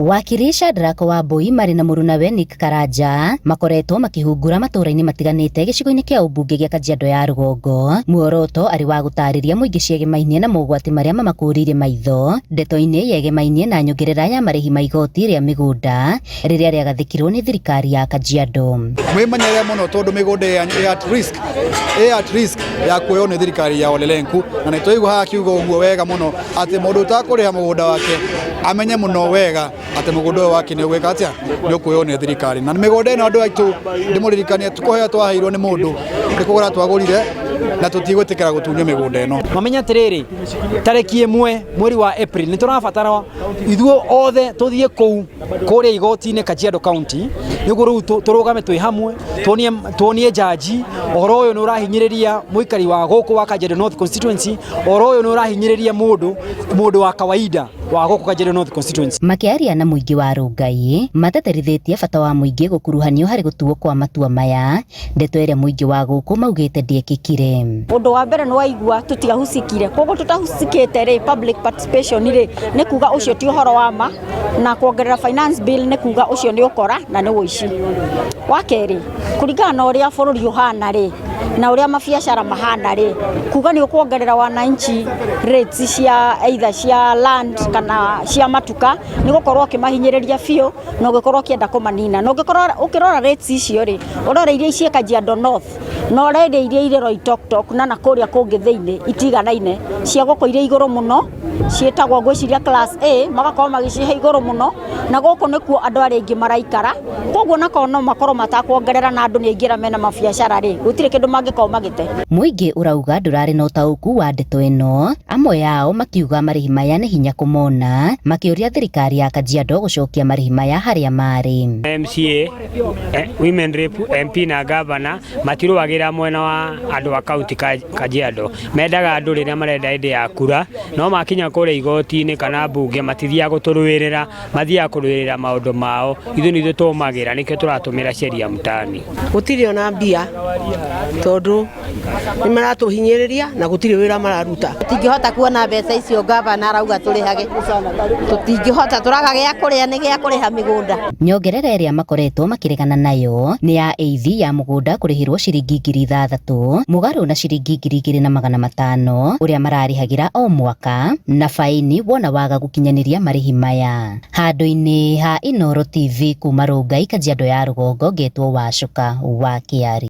Wakiri Shadrack Wambui marĩ na mũrunawe Nick Karanja makoretwo makĩhungura matũũra-inĩ matiganĩte gĩcigo-inĩ kĩa ũmbunge gĩa Kajiado ya Rũgongo, muoroto arĩ wa gũtarĩria mũingĩ ciegemainie na mogwati marĩa mamakũrĩire maitho ndeto-inĩ yegemainie na nyongerera ya marĩhi ma igoti rĩa mĩgũnda rĩrĩa rĩagathĩkirwo nĩ thirikari ya Kajiado. Mwĩmenyerere mũno tondũ mĩgũnda yanyu ĩ at risk, ĩ at risk ya kuoywo nĩ thirikari ya Ole Lenku, na nĩ twaigua haha akiuga ũguo wega mũno atĩ mũndũ ũtakũrĩha mũgũnda wake amenye mũno wega atĩ mũgũnda ũyũ wake nĩ ũgwĩka atĩa, nĩ ũkuoywo nĩ thirikari. Na mĩgũnda ĩno andũ aitũ ndĩmũririkanie tũkũheo twaheirwo nĩ mũndũ, nĩ kũgũra twagũrire na tũtigwĩtĩkĩra gũtunywo mĩgũnda ĩno. Mamenye atĩrĩrĩ, tarĩki 1 mweri wa April nĩ tũrabatara ithuĩ othe tũthiĩ kũu kũrĩa igoti-inĩ Kajiado County nĩguo rĩu tũrũgame twĩ hamwe tuonie jaji ũhoro ũyũ nĩ ũrahinyĩrĩria mũikari wa gũkũ wa Kajiado North Constituency, ũhoro ũyũ nĩ ũrahinyĩrĩria mũndũ wa kawaida wa gũkũ Kajiado North Constituency. Makĩaria na mũingĩ wa Rongai, mateterithĩtie bata wa mũingĩ gũkuruhanio harĩ gũtuo kwa matua maya, ndeto ĩrĩa mũingĩ wa gũkũ maugĩte ndĩekĩkire. Ũndũ wa mbere nĩ waigua tũtiahucikire, koguo tũtahucikĩte rĩ, public participation rĩ, nĩ kuga ũcio ti ũhoro wa ma, na kuongerera finance bill nĩ kuga ũcio nĩ ũkora na nĩ ũici. Wa kerĩ, kũringana na ũrĩa bũrũri ũhana rĩ, na ũrĩa mabiacara mahana rĩ, kuga nĩ ũkuongerera wananchi rates cia either cia land kana cia matuka, nĩ gũkorwo ũkĩmahinyĩrĩria biũ na ũgĩkorwo ũkĩenda kũmanina. Na ũngĩkorwo ũkĩrora rates icio rĩ, ũrore iria ciĩ Kajiado North na ũrore iria irĩ Loitoktok na nakũrĩa kũngĩ thĩinĩ itiganaine, cia gũkũ irĩ igũrũ mũno, ciĩtagwo ngwĩciria class A, magakorwo magĩcihe igũrũ mũno, na gũkũ nĩkuo andũ arĩa aingĩ maraikara, koguo onakorwo no makorwo matakuongerera na andũ nĩ aingĩ arĩa mena mabiacara rĩ, gũtirĩ kĩndũ mangĩkorwo magĩte. Mũingĩ ũrauga ndũrarĩ na ũtaũku wa ndeto ĩno, amwe ao makiuga marĩhi maya nĩ hinya kũmona, makĩũria thirikari ya Kajiado gũcokia marĩhi maya harĩa marĩ. MCA, Women Rep, MP na Governor matirũagĩra mwena wa andũ a kaunti Kajiado, mendaga andũ rĩrĩa marenda hĩndĩ ya kura, no makinya kũrĩa igoti-inĩ kana mbunge matithiaga gũtũrũĩrĩra, mathiaga kũrũĩrĩra maũndũ mao, ithuĩ nĩ ithuĩ tũmagĩra nĩkĩo tũratũmĩra sheria mtaani. Gũtirĩ ona mbia tondũ nĩ maratũhinyĩrĩria na gũtirĩ wĩra mararuta. Tũtingĩhota kuona mbeca icio gavana arauga tũrĩhage, tũtingĩhota, tũraga gĩa kũrĩa nĩ gĩa kũrĩha mĩgũnda. Nyongerera ĩrĩa makoretwo makĩregana nayo nĩ ya ĩithi ya mũgũnda kũrĩhĩrwo ciringi 6,000 mũgarũ na ciringi 2,500 ũrĩa mararĩhagĩra o mwaka na baini wona waga gũkinyanĩria marĩhi maya. Handũ-inĩ ha Inooro TV kuma Rongai, Kajiado ya Rũgongo, ngetwo Wacuka wa Kĩari.